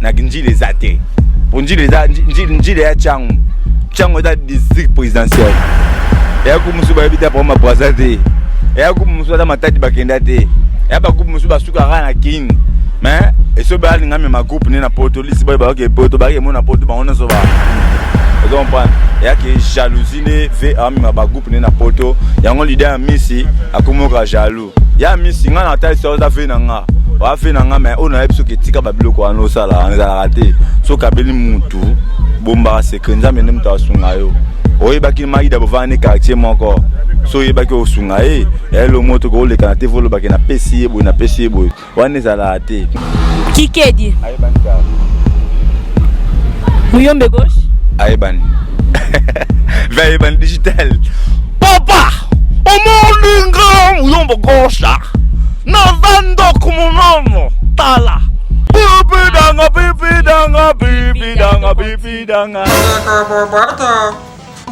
Na Njili eza te. Po Njili eza Njili, Njili ya Tshangu. Tshangu eza district présidentiel. Eya groupe mosusu bayebi te apoma Brazza te. Eya groupe mosusu ata Matadi bakenda te. Eya ba groupe mosusu basukaka na Kin. Mais esobe alinga mema groupe ne na poto lisi boye bayoke poto bayeke mona poto bango nyonso ba ozo comprendre eyaki jalousie nde ve amema ba groupe ne na poto yango leader ya misi akomoka jaloux ya misi nga na talisa oza ve na nga oa ve na nga mais oyo nayebi soki etika babiloko wana osala ezalaka te soki abeli mutu bombaka secret nzambe nde moto asunga yo oyebaki maida bovanda ne quartier moko so oyebaki osunga ye elo moto koleka na te volobaki napesi ye boye napesi ye boye wana ezalaka te. Kikedi. Ayebani kaka. Muyombe gauche. Ayebani. Ve ayebani digital. Papa! Omoninga muyombe gauche. Naza ndoko monono. Tala. Bibi danga bibi danga bibi danga bibi danga. Ndeko Boboto,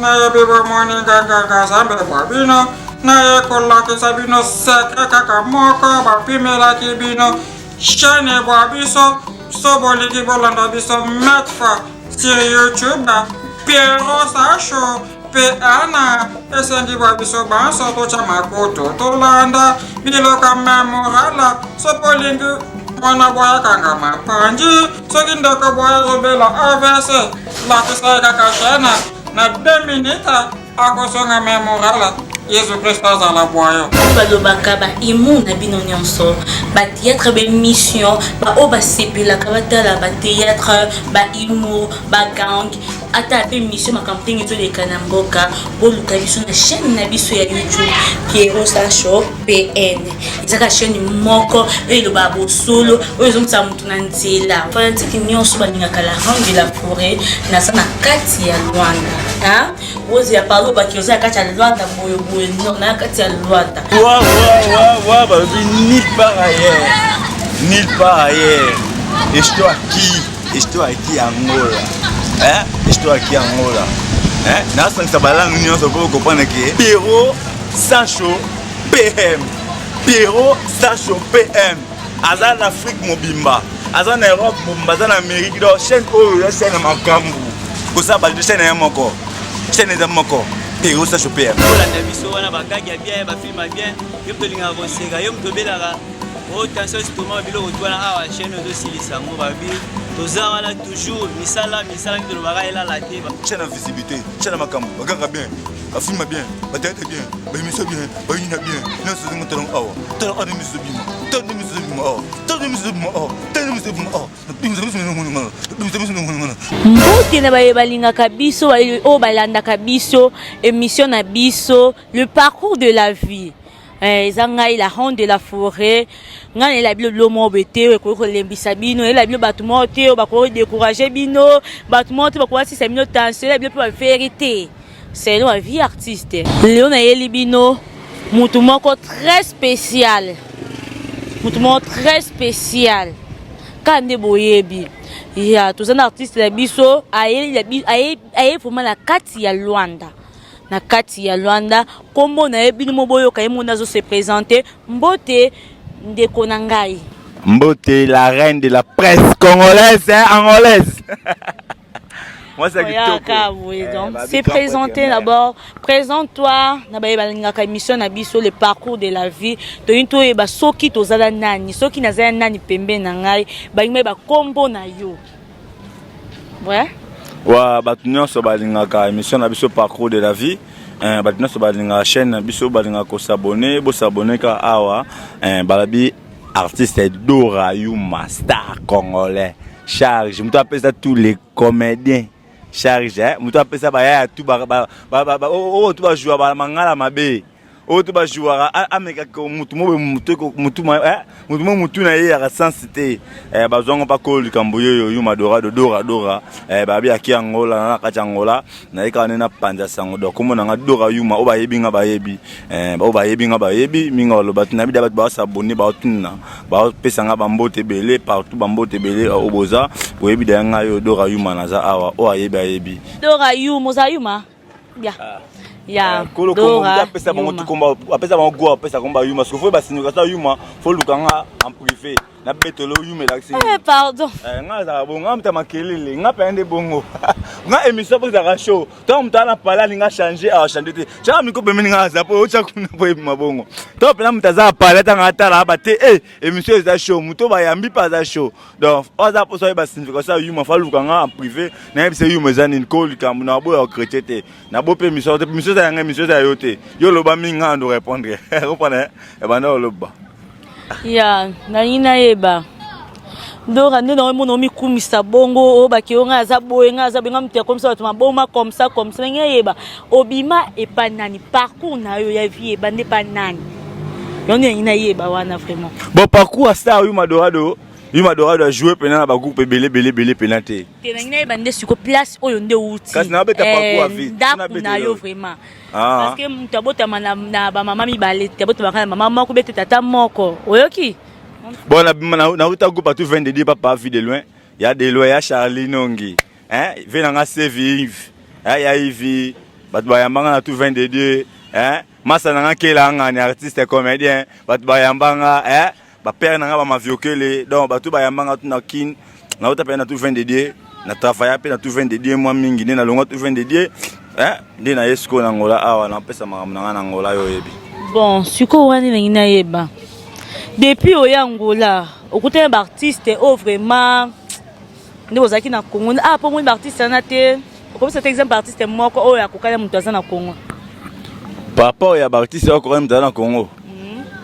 nayebi bomoni nga nganga Nzambe bwa bino, naye kolakisa bino secret kaka moko bapimelaki bino chaine bwa biso, so bolingi bolanda biso maintes fois sur YouTube, Pierrot Sasho pe Anna, esengi bwa biso banso totya makutu tolanda biloko memorala, so bolingi mwana bwa akanga mapanji, soki ndeko bwa azobela AVC Lakisa ye kaka chaine na 2 minutes akozonga me moral. Yesu Kristo azala bwa yo. Balobaka ba humour na bino nyonso, ba théâtre, ba émission, ba oyo basepelaka batala ba théâtre, ba humour, ba gang, ata pe émission makambo ndenge ezoleka na mboka, boluka biso na chaîne na biso ya YouTube Pierrot Sancho PN. Ezaka chaîne moko oyo elobaka bosolo, oyo ezongisa moto na nzela. Fanatique nyonso balingaka la reine de la forêt, naza na kati ya Luanda. Hein? Rose ya palo baki oza na kati ya Luanda boye boye, non, na kati ya Luanda. Wa wa wa wa balobi nulle part ailleurs. Nulle part ailleurs. Histoire qui? Histoire qui Angola? Hein? Histoire qui Angola? Hein? Nasangisa balangue nyonso po comprendre que Pierrot Sancho PM. Pierrot Sancho PM. Aza na Afrique mobimba, aza na Europe mobimba, aza na Amérique. Donc chaîne oyo ya chaîne ya makambo. Kosala ba chaîne ya moko. Chaîne eza moko. Pierrot Sancho PM. Kolanda biso wana ba gag ya bien, ba film ya bien. Yo moto olingaka koseka, yo moto obelaka o tension estomac biloko tu wana awa chaîne ozosilisa yango babi toza wana toujours misala misala ngi tolobaka elala te. Chaîne ya visibilité, chaîne ya makambo, ba gag ya bien, ba film ya bien, ba théâtre bien, ba émission bien, ba nini ya bien. Nyonso ezongi tala awa. Tala awa nde miso ebima. Tala nde miso ebima awa. Tala nde miso ebima awa. Tala nde miso ebima awa. Mbote na baye balingaka biso, oyo balandaka biso, émission na biso, le parcours de la vie. Eza ngai la ronde de la forêt. Ngai nayela bino bilo moko boye te oyo ekoki kolembisa bino, nayela bino bato moko te oyo bakoki kodécourager bino, bato moko te bakoki basisa bino tension, nayela bino mpe ba vérité selon la vie artiste. Lelo nayeli bino mutu moko très spécial, mutu moko très spécial kaka nde boyebi ya toza na artiste na biso aye vraiment na kati ya Luanda, na kati ya Luanda. Kombo na ye bino mo boyoka ye mona azo se présenter. Mbote ndeko na ngai. Mbote la reine de la presse congolaise, hein, angolaise. Moi, c'est kitoko. Oui, donc, c'est présenté d'abord. Présente-toi, na baye balingaka émission na biso le parcours de la vie. Toyini toyeba soki tozala nani, soki nazala nani pembe na ngai, balingi ba kombo na yo. Ouais. Wa bato nyonso balingaka émission na biso parcours de la vie. Bato nyonso balingaka chaîne na biso, balingaka kosabonner, bosabonner ka awa. Balabi artiste Dora Yuma, star congolais. Charge, moto apesa tous les comédiens. Charge, hein? Moto apesa ba yaya tout ba ba ba ba ba oh, oh, tout ba jouer ba mangala mabe. Oh, tout ba jouer ameka ko mutu mo mutu ko mutu ma, hein? Mutu mo mutu na ye ya sens te. Ba zongo pa ko likambo yo yo Yuma Dora do Dora Dora. Ba bi aki Angola na kati Angola na ye kana na panza sango do komo na nga Dora Yuma o ba yebi nga ba yebi. Ba o ba yebi nga ba yebi minga loba na bi da ba s'abonner ba tuna. Ba pesa nga ba mbote belé partout ba mbote belé o boza boyebi da nga yo Dora Yuma naza awa o ayebi ayebi. Dora Yuma oza Yuma? Ya. Ya. Kolo Dora kongo mutu apesa bango Yuma. tukomba, apesa bango go, apesa komba Yuma. Soki faut ba signaka sa Yuma, faut lukanga en privé. Nabetolo yuma elakisi. Eh, pardon. Eh, nga azalaka bongo, nga moto ya makelele, nga mpenza nde bongo. Nga émission mpo ezalaka show. Ntango moto aza na pale alingi achange, achange te. Tyaka micro pembeni nga aza mpo otya kuna mpo ebima bongo. Ntango mpenza moto aza na pale ntango atala aba te, eh, émission eza show, moto bayambi mpe aza show. Donc, oyo aza mposa oyeba signification ya yuma, fa aluka nga en privé, nayebisa yuma eza nini, ko likambo na boya chrétien te. Na bo mpe émission te, émission eza ya nga, émission eza ya yo te. Yo loba mingi nga ando répondre. Comprendre? Ebanda oloba. Ya nalingi nayeba Dora nde na omona omikumisa bongo oyo bakeyo ngai aza boye ngai aza boye ngai moto akomisa bato maboma comme ça comme ça nalingi nayeba obima epa nani parcours na yo ya vie ebanda epa nani yango nde nalingi nayeba wana vraiment. Bon, parcours ya star Yuma Dorado, Yuma Dorado a joué pena na ba groupe ebele ebele ebele pena te. Te, nalingi nayeba nde siko place oyo nde outi. Kasi nabeta parcours ya vie. Ndako na yo vraiment. Parce que moto abotama na bamama mibale te, abotamaka na mama moko bete tata moko, oyoki? Bon, nauta groupe atu 20 de papa vie de loin, ya de loin ya Charlie Nongi, hein, ve nanga Sevi Yves, hein, ya Yves, bato bayambanga na tout 20 de Dieu, hein, masa nanga kela ngani artiste comédien, bato bayambanga, hein, ba père nanga ba maviokele, donc bato bayambanga tout na kin, nauta pe na tout 20 de Dieu, na travailla pe na tout 20 de Dieu mwa mingi nde nalongwa tout 20 de Dieu, hein, nde na ye sikoyo na Angola awa napesa makambo na nga na Angola yo oyebi. Bon, sikoyo wana ndenge nayeba depuis oya Angola okutani ba artiste oyo vraiment nde bozalaki na Congo, ah po omoni ba artiste wana te, okomisa te exemple artiste moko oyo akokani moto aza na Congo. Par rapport ya ba artiste oyo akokani moto aza na Congo,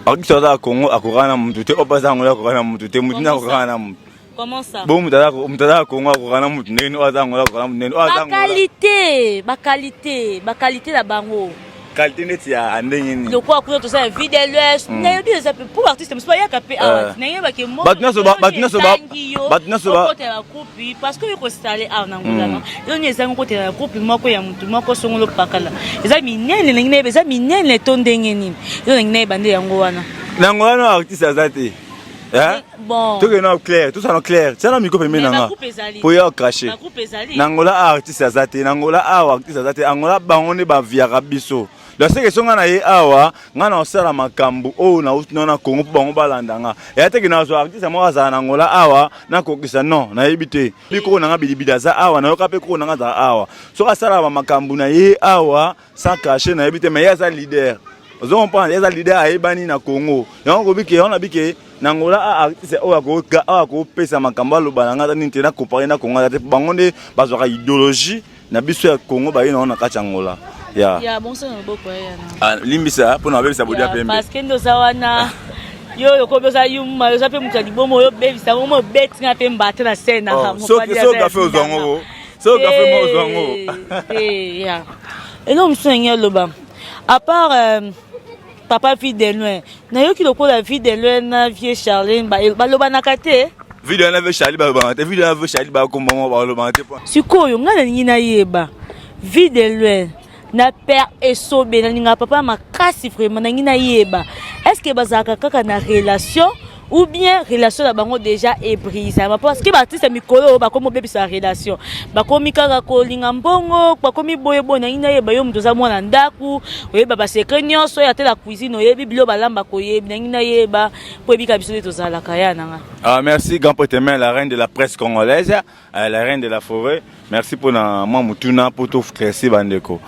artiste aza na Congo akokani na motu te, oyo mpe aza Angola akokani na motu te, motu nde akokani na motu. Comment ça? Bon, moto aza na Congo akokana na motu ndenge oyo aza Angola akokana na motu ndenge oyo aza Angola. Bakalite, bakalite, bakalite na bango. Qualité neti ya ndenge nini? Lokola kuna toza ya vie de l'Ouest, nayebi eza pe pour artiste mosusu bayaka pe awa, nayebaki moko. Bato nyonso bato nyonso bato nyonso ba okotela ba groupe parce que okostale awa na Angola, non? Yo ni ezangi okotela ba groupe moko ya mutu moko songolo pakala. Eza minene ndenge nayeba, eza minene to ndenge nini? Yo ndenge nayeba nde yango wana. Na Angola no artiste aza te. Hein? Bon. Toke na clair, tout ça na clair. Tiens na micro pembeni na nga. Po yo cracher. Na Angola artiste aza te, na Angola awa artiste aza te. Angola bango nde ba viaka biso. Donc c'est que songa na ye awa, nga na osala makambo oyo na uti na Congo po bango balanda nga. Ya te ke na zo artiste moko azala na Angola awa, na kokisa non, nayebi te. Biko na nga bilibili aza awa, nayoka pe koko na nga aza awa. Soki asala ba makambo na ye awa sans cracher nayebi te, mais ye aza leader. Ozo comprendre, ye aza leader ayebani na Congo. Yango kobi ke, yango na bi ke na Angola a artiste oyo akoka oyo akopesa makambo aloba na nga aza nini te, na comparer na Congo aza te. Bango nde bazwaka idéologie na biso ya Congo baye nango na kati ya Angola. Ya. Ya bon ça na loboko ya na. Ah, limbisa mpo na babebisa bodia pembe. Parce que ndoza wana yo yokobi oza yuma oza mpe moto ya libomo oyo obebisa ngo mo obeti nga mpe mbata na scène na Oh, soki soki kafe ozwa ngo soki kafe mo ozwa ngo. Te ya eloko mosusu nangi aloba à part papa vie de loin, nayoki lokola vie de loin na vieux Charlene balobanaka te. Video na vieux Charlie balobaka te, video na vieux Charlie bakomba ngo balobaka te. Sikoyo ngai nalingi nayeba vie de loin na père Esobe, nalingaka papa makasi vraiment, nalingi nayeba est ce que bazalaka kaka na relation ou bien relation na bango déjà ebrisama, parce que baartiste ya mikolo oyo bakomi obebisa relation, bakomi kaka kolinga mbongo, bakomi boye boye. Nalingi nayeba yo moto oza mwana ndako, oyeba basecret nyonso ya te la cuisine, oyebi bilo balambaka, oyebi. Nalingi nayeba po ebika biso nde tozalaka ya nanga. Ah, merci grand prêtre main, la reine de la presse congolaise, la reine de la forêt. Merci pour na mwa mutuna pour to crescer bandeko.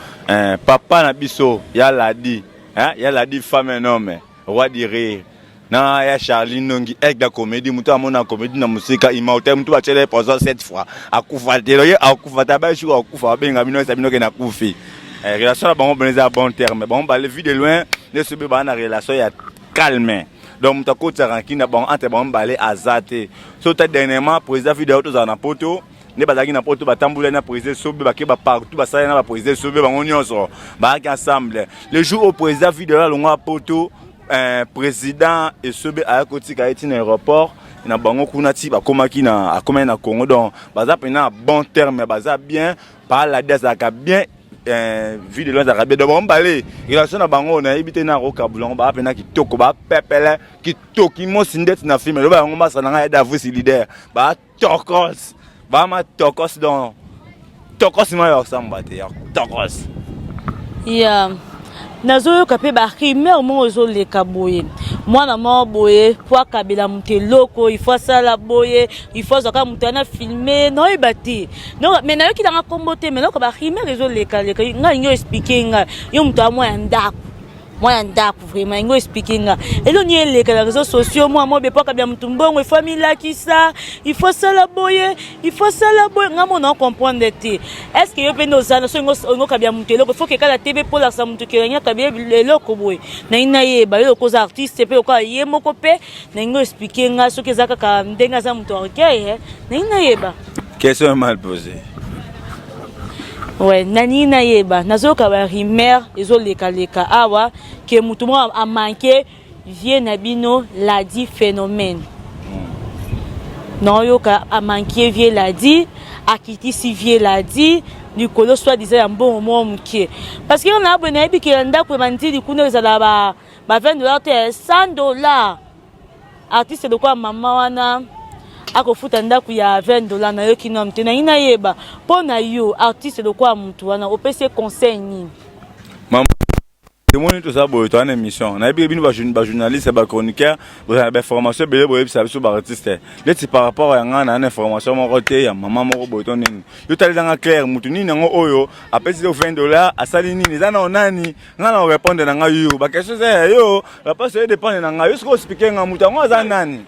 Papa na biso ya ladi, hein, ya ladi femme un homme, roi du rire. Na ya Charlie Nongi, aigle ya comédie, mutu amona comédie na musika immortel, mutu batiela ye poison 7 fois akufa te, ye akufa te, abayi shuka akufa, babenga bino esa bino ke na kufi. Relation na bango bene eza bon terme, bango bale vue de loin nde sobe baa na relation ya calme. Donc mutu akotisaka nkini na bango entre bango mibale aza te. So ta dernièrement président video tozala na poto nde bazalaki na poto, batambolaki na président Sobe, bake ba partout, basalaki na ba président Sobe, bango nyonso bazalaki ensemble. Le jour au président video alongwa poto, président Esobe aya kotika ye ti na aéroport na bango kuna ti bakomaki na akomaki na Congo. Donc baza mpena na bon terme, baza bien, paladi azalaka bien, vie de loin azalaka bien. Donc bango mibale relation na bango nayebi te na kokabula yango, baa mpena kitoko, bapepele kitoki mosi ndeti na film eloba yango masa na ngai ya Davos leader, ba tokos bama tokos, donc tokos ma ya kosamba te ya tokos. Ya. Nazoyoka mpe ba rumeur moko ezoleka boye, mwana moko boye po akabela moto eloko, il faut asala boye, il faut azwaka moto wana filme, naoyeba te. Mais nayoki nanga nkombo te, mais nayoka ba rumeur ezolekaleka. Ngai lingi oexpliquer ngai, yo moto ya mwa ya ndako, mwa ya ndako, vraiment yango expliquer nga elo nini eleka na réseaux sociaux. Mwa mobe po akabela motu mbongo, il faut amilakisa, il faut asala boye, il faut asala boye. Nga mona ocomprendre te. Est ce que yo mpe nde ozala so olingi okabela motu eloko, il faut kekala te mpe polakisa motu ke yangi akabela eloko boye? Nangi nayeba yo okoza artiste mpe okoa ye moko mpe nangi oexpliquer nga soki eza kaka ndenge aza moto orgueil. Nangi nayeba. Question mal posée. Ouais, naningi nayeba, nazoyoka barumeur ezolekaleka awa ke motu moko amanquer vieux na bino Ladi Phénomène. Naoyoka amanquer vieux Ladi, akitisi vieux Ladi likolo soi-disant ya mbongo moko moke, parce que na boye nayebi ke na ndako ya bandili kuna ezala ba 20 $ te, 100 $. Artiste lokola mama wana akofuta ndako ya 20 $, nayoki nanu te. Nangi nayeba, mpo na yo artiste lokola motu wana, opesi ye conseil nini? Mama, emoni toza boye, toza na émission. Nayebi bino bajournaliste, bachroniqueur, bozala na bainformation ebele, boyebisa biso baartiste. Neti par rapport ya ngai, naa na information moko te ya mama moko boye to nini. Yo talelanga clair, mutu nini yango oyo apesi yo 20 $, asali nini, eza nao nani? Ngai na korépondre na ngai yo baquestion eza ya yo, réponse oyo dépendre na ngai. Yo soki oexpliquer nga mutu yango aza nani,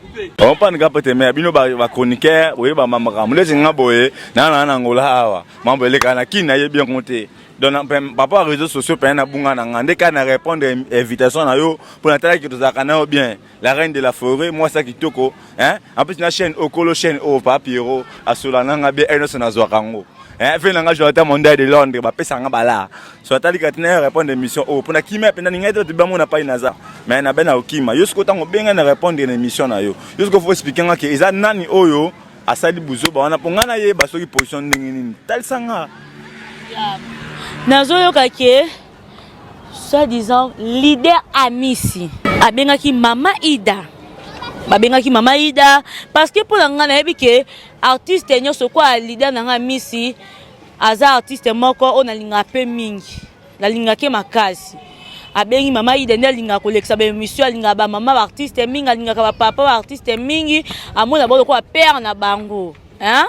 ompane ka pete. Me bino bachroniqueur boyeba makambo neti nga boye, naa na Angola awa, mambo elekaka na Kini nayebi yango te. Donc papa ya réseaux sociaux pene nabunga na nga nde kaka na répondre invitation na yo, mpo natalaki tozalaka na yo bien, la reine de la forêt, mwasi ya kitoko, hein. En plus na chaîne okolo, chaîne oyo pa Pierrot asola nanga bien, nyonso nazwaka yango fe nanga Jonathan Mondial de Londres bapesaka nga bala so atalika tina répondre émission oyo mpona kimia mpenza. Ningai te bato bamona pai naza, mais nabe na okima. Yo soki otango obenga na répondre na émission na yo, yo soki faut expliquer nga ke eza nani oyo asali buzoba wana, mpo ngai nayeba soki position ndenge nini. Talisa nga. Nazoyoka ke soi-disant leader Amisi abengaki mama Ida, babengaki mama Ida, parce que mpo na ngai nayebi ke artiste nyonso kwa leader na ngai Amisi aza artiste moko oyo nalingaka mpe mingi, nalingaki makasi. Abengi mama Ida nde alingaka kolekisa baémission, alingaka bamama baartiste mingi, alingaka bapapa baartiste mingi, amona bango lokola père na bango, hein?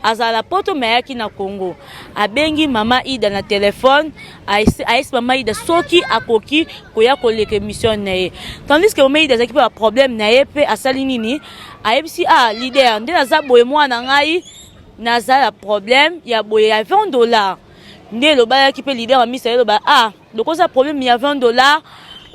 Azala na Poto me ayaki na Congo. Abengi mama Ida na telefone, ayesi mama Ida soki akoki koya koleka émission na ye, tandis que mama Ida azalaki mpe baproblème na ye mpe asali nini, ayebisi a leader nde naza boye, mwana ngai naza na problème ya boye ya 20 $. Nde elobayaki mpe leader Amisi ayeloba: ah, lokoza problème ya 20 $,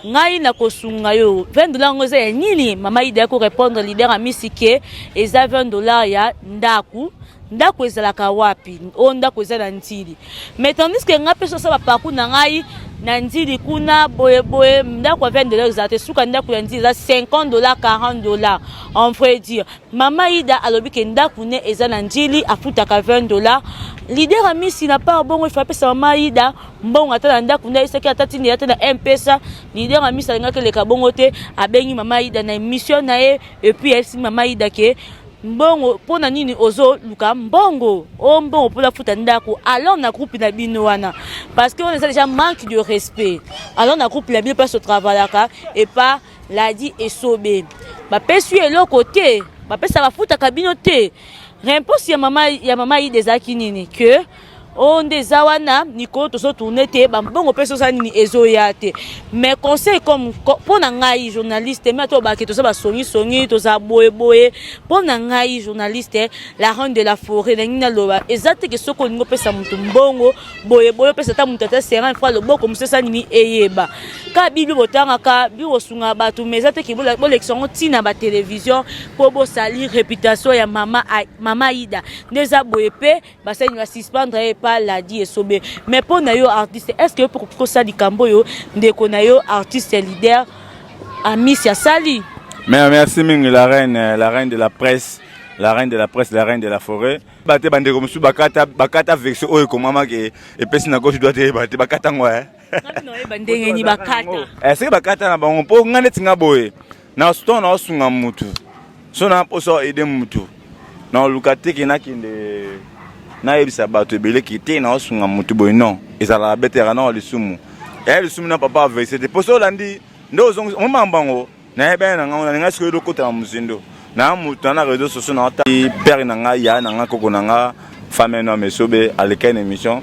ngai nakosunga yo. 20 $ yango eza ya nini? Mama Ida ya korépondre leader Amisi ke eza 20 $ ya ndako. Ndako ezalaka wapi? Oyo ndako eza na Ndjili. Mais tandis que ngai mpe sosa baparcours na ngai na Ndjili kuna boyeboye, ndako ya 20 $ ezala te. Suka ndako ya Ndjili eza 50 $, 40 $. En vrai dire, mama Ida alobi ke ndako ne eza na Ndjili, afutaka 20 $. Leader Amisi na part bongo ifa apesa mama Ida mbongo ata na ndako nde ayesaki, ata tindi ata na Mpesa. Leader Amisi alingaki eleka bongo te. Abengi mama Ida na émission na ye et puis ayebisi mama Ida ke mbongo mpo na nini ozoluka mbongo o mbongo mpona futa ndako? Alors na groupe na bino wana, parce que wana eza déjà manque de respect. Alors na groupe na bino place otravaillaka epa Ladi Esobe, bapesi yo eloko te, bapesa bafutaka bino te. Réponse ya mama Ida ezalaki nini? Ke oyo nde eza wana mikolo tozotourner te, bambongo mpe sosala nini, ezoya te. Mais conseil comme mpo na ngai journaliste, me ata obake toza basongisongi, toza boyeboye, mpo na ngai journaliste, la reine de la forêt, nangi naloba eza te ke soki olingi opesa motu mbongo boyeboye, opesa ata moto ata 50 fois loboko mosu esa nini, eyeba kaka Bible botangaka bi kosunga bato, mais eza te ke bolekisa yango ntina batélévision mpo bosali réputation ya mama Ida. Nde eza boye mpe basali basuspendre ye epa Ladi Esobe. Mais mpo na yo artiste, est ce que yo mpe koki kosala likambo oyo ndeko na yo artiste leader Amisi asali? Mais merci mingi, la reine, la reine de la presse, la reine de la presse, la reine de la forêt. Bate bandeko mosusu bakata, bakata version oyo ekomamaki epesi na gauche droite, eyeba te bakata ngo. Oyeba ndenge nini bakata? Soki bakata na bango, mpo nga neti nga boye na to naosunga mutu, so na mposa aide mutu, naoluka te ke nakende nayebisa bato ebele ke te naosunga mutu boye. Non, ezalaka beteyaka nao lisumu. Eya lisumu na papa avc te. Poso olandi nde ozongisa omamba bango. Nayebani na ngai nalinga sikoyo lokota na mozindo na moto na réseau sociaux na ata père na ngai ya na ngai koko na ngai femme no mesobe aleka na émission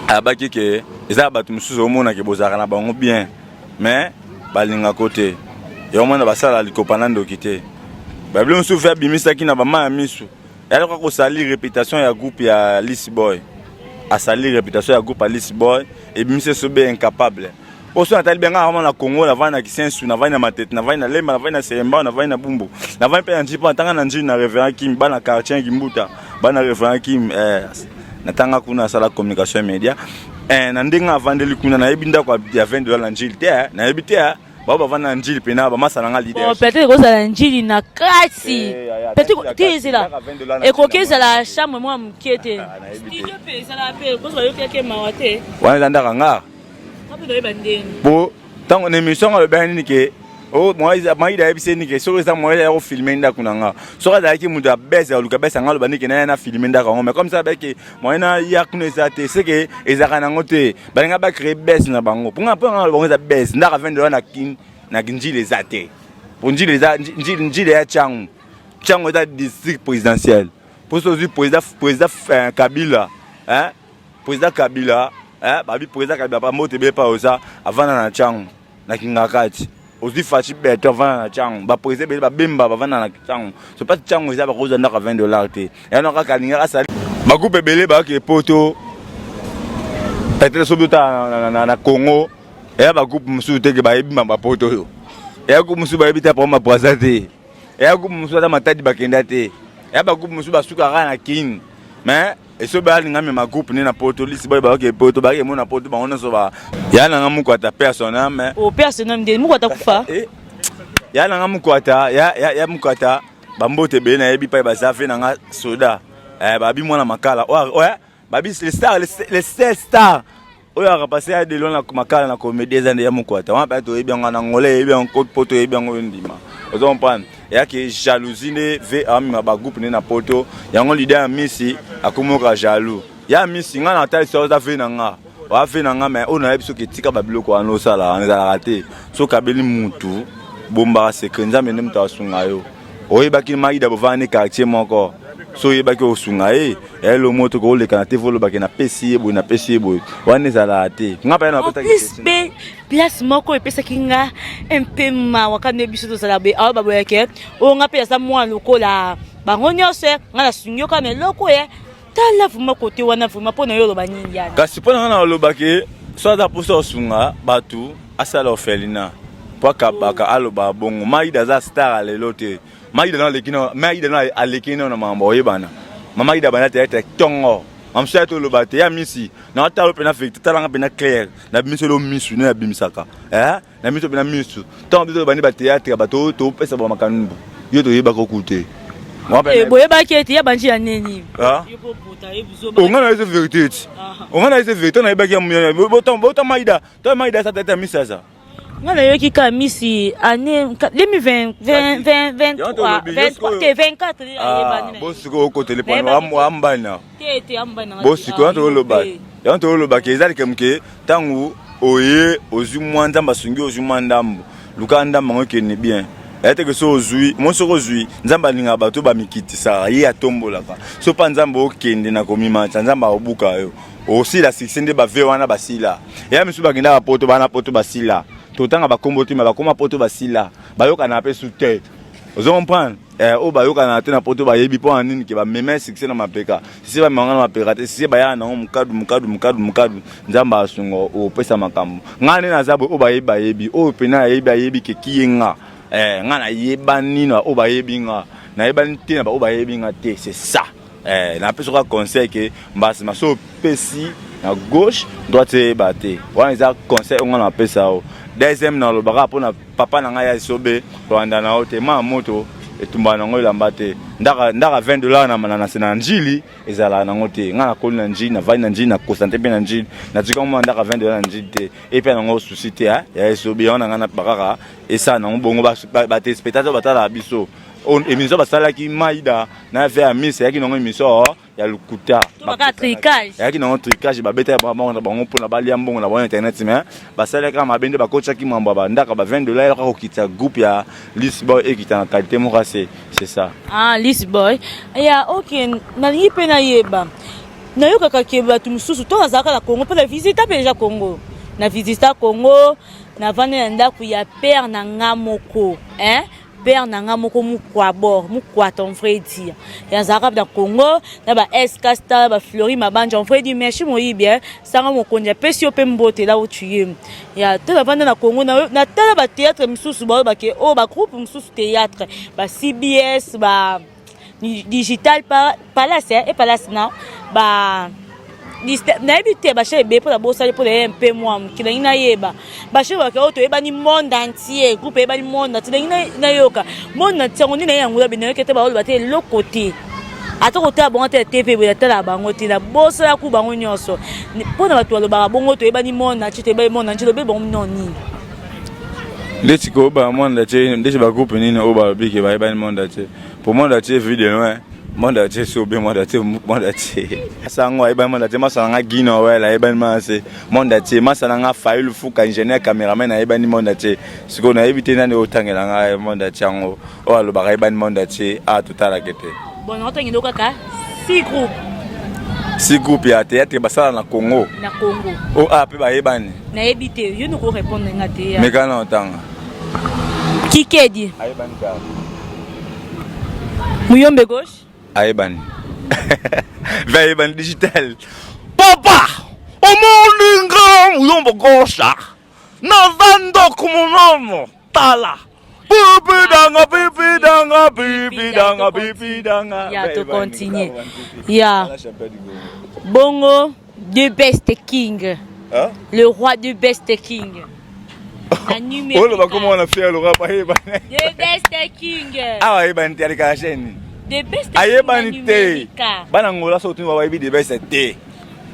alobaki ke eza bato mosusu omona ke bozalaka na bango bien mais balingako te yango mona basala likopa na ndoki te babilo mosusu fe abimisaki na bama ya misu yalaka kosali réputation ya groupe ya Alice Boy, asali réputation ya groupe Alice Boy, ebimisi esobe incapable. Oso natali benga kama na Congo, navandi na Kisensu, navandi na Matete, navandi na Lemba, navandi na Semba, navandi na Bumbu, navandi mpe na Njili, mpo natanga na Njili na révérend Kim, bana quartier Kimbuta, bana révérend Kim, natanga kuna, asala communication média, na ndenge avandeli kuna, nayebi ndako ya 20 $ na Njili te, nayebi te. Bao bavanda na Njili mpena bamasa na nga leader. Bon, peut-être ekozala Njili na kati, peut-être te ezela ekoki ezala chambre mwa moke te, studio mpe ezala mpe kozo bayokaki mawa te. Wana eza ndaka nga po ntango na émission alobaki nini ke Maïda ayebisi ye nini ke soki eza moyen ya kofilme ndako na nga, soki azalaki moto ya bese ya koluka bese yanga, aloba nini ke naya na filme ndako yango. Mais comme ça abaki moyen na ya kuna eza te, seke ezalaka nango te. Balinga bacrée bese na bango mpo nga bango eza bese. Ndako 20 $ na kin na Njili eza te, po Njili eza Njili ya Tshangu. Tshangu eza district présidentiel, mpo so ozwi président Kabila, hein? Président Kabila, hein? Babi président Kabila bambote ebele pa oza avanda na Tshangu na Kingakati. Ozwi Fatshi Béton avanda na Tshangu, baprésident ebele babemba bavanda na Tshangu. So mpasi Tshangu eza bakozwa ndako ya 20 $ te. Yana kaka alingaka asali bagroupe ebele bayaki poto. Peut-être soki otala na Congo, eya bagroupe mosusu teke bayebi mamba poto oyo, eya groupe mosusu bayebi te apoma Braza te, eya groupe mosusu ata Matadi bakenda te, eya bagroupe mosusu basukaka na Kine. Mais esobe alinga mema groupe ne na poto lisi boye bayoke poto bayake mona poto bango nyonso ba ya nanga moko ata paix à son âme. O paix à son âme nde moko ata kufa. Ya nanga moko ata ya moko ata bambote ebele nayebi pai baza ve nanga soda, babi mwana makala oyo babi le star, le seul star oyo akapase ya delo na makala na comédie eza nde ya moko ata wana. Mpe toyebi yango na Angola, yebi yango po toyebi yango oyo ndima ozo comprendre eyaki jalousie nde ve amema bagroupe nde na poto. Yango leader ya misi akomoka jaloux ya misi. Ngai na talisa oza ve na nga, oa ve na nga, mais oyo nayebi soki etika babiloko wana osala wana ezalaka te. Soki abeli mutu, bombaka secret. Nzambe nde moto asunga yo. Oyebaki Maida bovanda ne quartier moko, so oyebaki osunga ye elo moto koleka na te volobaki napesi ye boye, napesi ye boye, wana ezalaka te. Nga mpe En plus mpe place moko epesaki nga mpe mawa kaka nde biso tozala boye awa baboyake oyo. Nga mpe naza mwana lokola bango nyonso, nga nasungi yo kaka na eloko ye. Tala vraiment kote wana, vraiment mpo na yo oloba nini yana? Kasi mpo na nga na olobaki so aza mposa osunga bato, asala orphelinat mpo akabaka aloba bongo. Maida aza star alelo te. Maida no aleki no, Maida no aleki no na makambo oyebana. Mama Ida banda théâtre ntongo mamosu ya toloba te ya misi na otala mpena vérité, talanga mpena clair na bimiso elo misu nde nabimisaka na miso mpena misu. Ntango biso tobandi bathéâtre, bato topesa bamakambo yo toyebaka oku te. Boyebaki ete ya bandi ya nini? Onga na eza vérité ti onga na eza vérité nayebaki bota Maida to Maida asa tete ya misi aza. Nga nayoki ka misi année 2023 te 24. Bosiko okotele ambana bosiko yango toloba, yango tolobaka eza likambo ntango oye ozwi mwa Nzambe asungi, ozwi mwa ndambo, luka ndambo yango ekende bien. Eya teke so ozwi mo, soki ozwi, Nzambe alingaka bato bamikitisaka, ye atombolaka. So mpa Nzambe okende na komimata, Nzambe akobuka yo osila succès nde bave wana basila. Eya misu bakendaka poto, bana poto basila, totanga bakombo te, me bakoma poto basila, bayokana mpe su te. Ozo comprendre? Oyo bayokana te na poto bayebi mpo na nini ke bamema succès na mapeka. Sisi bamemanga na mapeka te, sisi bayaka nango mokadu mokadu mokadu mokadu. Nzambe asunga opesa makambo. Ngai nde naza boye, oyo bayebi bayebi, oyo mpena ayebi ayebi ke kiye nga, ngai nayebani na oyo bayebi nga, nayebani te na baoyo bayebi nga te. C'est ça. Napesi kaka conseil ke mbasima so opesi na gauche, droite eyeba te. Wana eza conseil oyo ngai napesa yo. Deuxième, nalobaka mpona papa na ngai ya esobe, kolanda na yo te. Ma moto etumbaka nango elamba te. Ndaka 20 $ na Njili ezalaka nango te. Ngai nakoli na Njili, navandi na Njili, na Constantin mpe na Njili, natika mwa ndaka 20 $ na Njili te. Epe nango susi te ya esobe yango na ngai na kaka esala nango bongo. Batéléspectateur batalaka biso, émission basalaki Maida na ve ya misi eyaki nango émission. Ya lokuta. Eyaki nango trucage, babetaki bango na bango mpona balia mbongo na bango internet, mais basalaki kaka mabe nde bakotisaki mambo ya bandaka ba 20 dollar, elaka kokitisa groupe ya Lisboy ekita na qualité moko ase, c'est ça. Ah, Lisboy ya ok. Nalingi mpe nayeba, nayokaka ke bato mosusu to nazalaka na Congo mpe na visita mpe deja Congo, na visita Congo, navandi na ndako ya père na nga moko, hein? Père na nga moko Mukwabor Mukwata, en vrai dire, yazalaka na Congo na ba SK Star, ba Fleury Mabanja, en vrai dire. Merci moyibi, hein? Sanga mokonzi apesi yo mpe mbote là où tu es. Ya to navanda na Congo, natala ba théâtre misusu, balobake oyo ba groupe mosusu théâtre, ba CBS, ba Digital Palace e Palace na ba, nayebi te, bachaîne ebele mpona bosali mpona ye mpe mwa moke. Nangi nayeba bachaîne bake oyo toyebani monde entier, groupe eyebani monde entier. Nangi nayoka monde entier yango nde naye yango yabe, nayoki te, baoloba te eloko te, ata kotala bango te ya TV boye, natala bango te, nabosala ku bango nyonso. Mpona bato balobaka bongo, toyebani monde entier, toyebani monde entier, lobe bango no nini? Ndeti koyeba monde entier, ndeti bagroupe nini oyo balobi ke bayebani monde entier? Po monde entier, Vue de Loin, monde entier, sobe monde entier, monde entier sango ayebani monde entier. Masa nanga Guy Noel ayebani mase monde entier. Masa nanga Fayulu Fuka, ingénieur caméraman, ayebani monde entier. Sikoyo nayebi te nani otangela ngai monde entier yango oyo alobaka ayebani monde entier. A totalaka te. Bon, naotangela kaka six groupe. Six groupe ya théâtre basala na Congo? Na Congo. O a mpe bayebani? Nayebi te, yo noko répondre nga te. Meka na otanga. Kikedi. Ayebani kaka. Muyombe Gauche. Ayebani ve, ayebani digital. Papa, omoninga Muyombe Gauche naza ndoko monono, tala pipi danga, pipi danga, pipi danga, pipi danga. Ya to continue ya bongo The Best King. Hein? Le roi du Best King. Oyo bakoma wana fier loka bayebani. The Best King. Awa ayebani te, alekaka chaîne. The Best. Ayebani te. Bana Ngola so otuni, bayebi The Best te.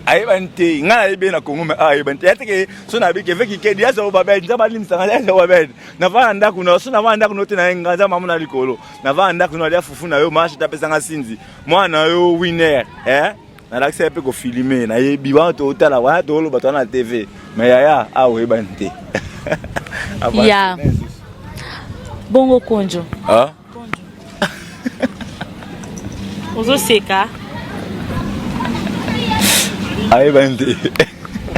Ayebani te. Ngai nayebi ye na Congo, mais ayebani te. Ya teke so nayebi ke veki kedi aza babed, nzambe alimbisanga, aza babed. Navanda ndako na so, navanda ndako no te na ye nga, nzambe amona likolo. Navanda ndako no, alia fufu na yo, marche tapesanga sinzi mwana na yo winner, eh? Nalakisa ye mpe kofilme, nayebi wana totala wana, toloba toza na TV, mais yaya awa oyebani te. Ya bongo Konjo. Ah? Ozoseka. Ayebani te.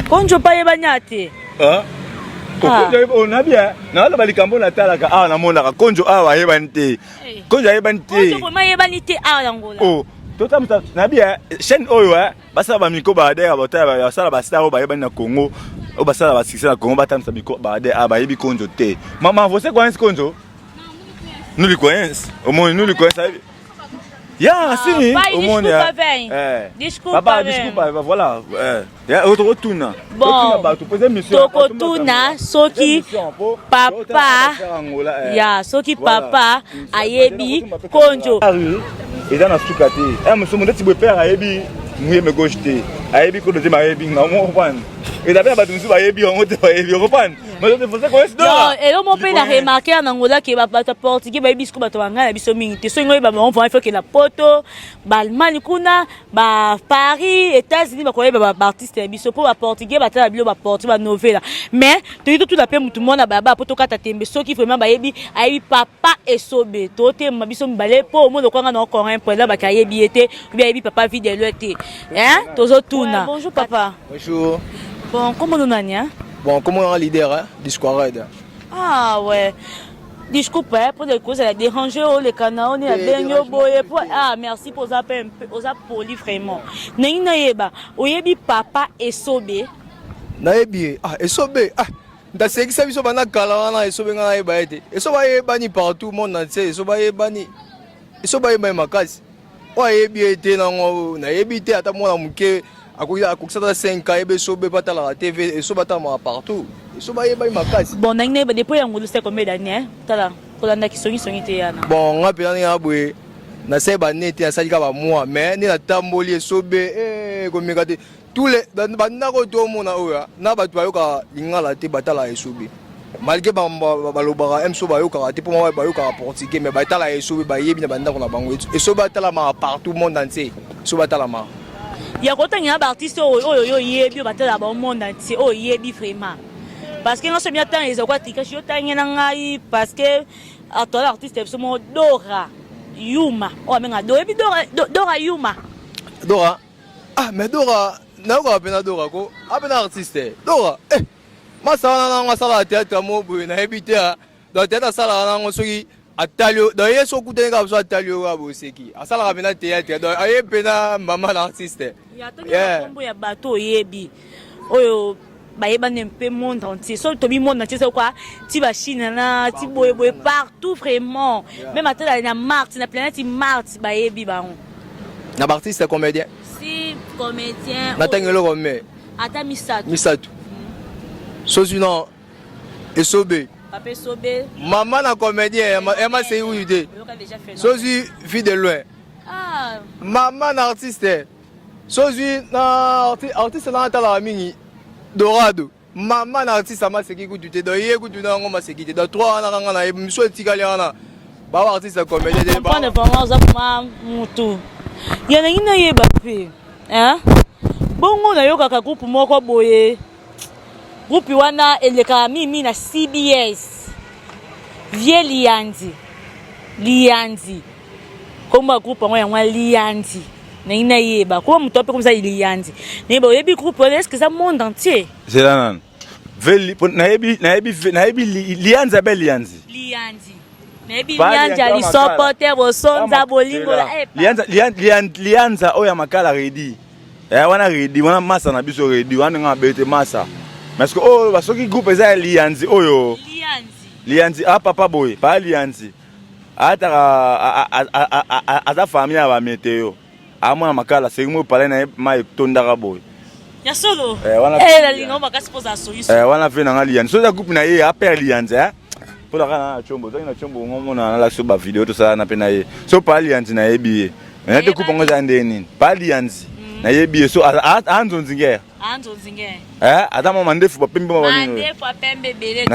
Konjo mpe ayebani a te. Onabi naloba likambo natalaka awa, namonaka Konjo awa ayebani te. Konjo ayebani te. Ayebani te awa na Ngola. Oh, totambusa nabi chaîne oyo basala bamiko baade, basala bastar oyo bayebani na Congo, oyo basala basuccès na Congo, batambisa miko baade a bayebi Konjo te. Mama, você conhece Konjo? Não lhe conhece? Omoni, não lhe conhece? Ya, sim. Omoni. Desculpa. Papa, desculpa, voilà. Tokotuna. Bon, tokotuna soki papa ya, soki papa ayebi Konjo. Eza na suka te, mosumu ndeti boye père ayebi Muyembe Gauche te, ayebi kodo te, bayebi nga mo comprendre. Eza mpe na bato mosusu bayebi yango te, bayebi comprendre. Elo mo mpe na remarque na Ngola ke bato ya portugais bayebi siko bato bangai na biso mingi te. Soki oyeba bango vraiment, il faut na poto, baallemagne kuna, ba Paris, États-Unis, bakoyeba baartiste ya biso, mpo baportugais batala bilo, baportugais banovela. Mais toki totuna mpe motu mwana baba mpo tokata tembe soki vraiment bayebi, ayebi papa Esobe. Totema biso mibale mpo omona okwanga na ocorrompre na baki ayebi ye te, obi ayebi papa Videlo te. Tozotuna. Bonjour papa. Bonjour. Bon, comment nous nani, hein? Bon, comment on leader, hein, du Squared. Ah ouais. Desculpe, hein, pour les causes, elle a dérangé oh, les canaux, on est bien boye. Ah, merci pour ça, oza poli vraiment. Nengi nayeba, oyebi papa Esobe? Nayebi, ah, Esobe, ah, ndasekisa biso banda kala wana. Esobe nga nayeba ye te. Esobe ayebani partout monde entier. Esobe ayebani, Esobe ayebani makasi. Oyo ayebi ye te nango nayebi te. Ata mwana moke akokisa ata 5 ayebi Esobe mpe atalaka TV. Esobe atalamaka partout, Esobe ayebani makasi. Bon, nangi nayeba depuis yango c'est combien d'années, hein? Tala kolandaki songisongi te yana. Bon, nga mpenza ndenge na boye nasali bane te, nasali kaka bamwa, mais nde natamboli Esobe komeka te. Tous les bandako oyo toomona oyo na bato bayokaka lingala te batalaka Esobe. Malgré balobaka mso bayokaka te, mpo bayokaka portugais, mais batala Esobe, bayebi na bandako na bango. Esobe atalamaka partout, monde entier Esobe atalamaka. Ya kotangela baartiste oyo oyo oyebi, oyo batalaka bao monde entier, oyo oyebi vraiment, parce que nga so bia ntango eza kwa trikashi yo tangela ngai, parce que atola artiste biso moko Dora Yuma oyo abenga. Oyebi Dora Yuma? Dora, ah, mais Dora nayokaka mpena. Dora ko apena artiste Dora, eh, masa wana nango asalaka théâtre mo boye, nayebi te. Donc théâtre asalaka nango, soki atali yo, donc ye so okutani kaka so atali yo kaka boseki. Asalaka mpena théâtre, donc aye mpena mama na artiste. Kombo ya bato oyebi oyo bayebani mpe monde entier, so tobi monde entier, so kwa ti bachine na ti boyeboye partout vraiment, même ata na Mars, na planète Mars, bayebi bango. Na baartiste comédien? Si, comédien. Natangi eloko me Ata misato. Misato, sozwi na Esobe. Papa Esobe. Mama na comédien ya masei uyu te. Sozwi Vie de Loin, ah. Mama na artiste. Sozwi na artiste na atalaka mingi, Dorado, mama na artiste amaseki kutu te. Donc ye kutu na yango maseki te. Donc trois wana kanga na ye, miso etikali wana bawa artiste ya comédien te. Comprendre vraiment, oza vraiment mutu ya nangi nayeba mpe bongo. Nayokaka groupe moko boye, groupe wana elekaka mingi na CBS, Vie Lianzi. Lianzi, kombo ya groupe yango, yango Lianzi. Nangi nayeba koma moto ape komisa Lianzi. Nayeba, oyebi groupe wana? Est-ce eza monde entier? Zela nanu. Nayebi, nayebi, nayebi Lianzi, abe Lianzi. Lianzi, nayebi Lianzi ya lisopo te, bosonza bolingo. Lianza oyo ya makala redi wana, redi wana masa na biso, redi wana nga abete masa. Parce que oyo basoki groupe eza ya Lianzi oyo. Lianzi. Lianzi a papa boye pa Lianzi ataka aza famille ya bameteo, amwana makala seki mo palais na ye ma etondaka boye. Ya solo? Nalinga makasi mpo ozala soyiso. Wana ve nanga Lianzi, so eza groupe na ye apere Lianzi mpo naka na Tshombo, ozangi na Tshombo, ngomona nalakisi bavideo tosala na mpe na ye. So pa Lianzi nayebi ye, na te groupe yango eza nde nini. Pa Lianzi nayebi ye, so anzonzi ngere. Anzonzi ngere. Aza mwa mandefu bapembe mwa banini. Mandefu apembe ebele.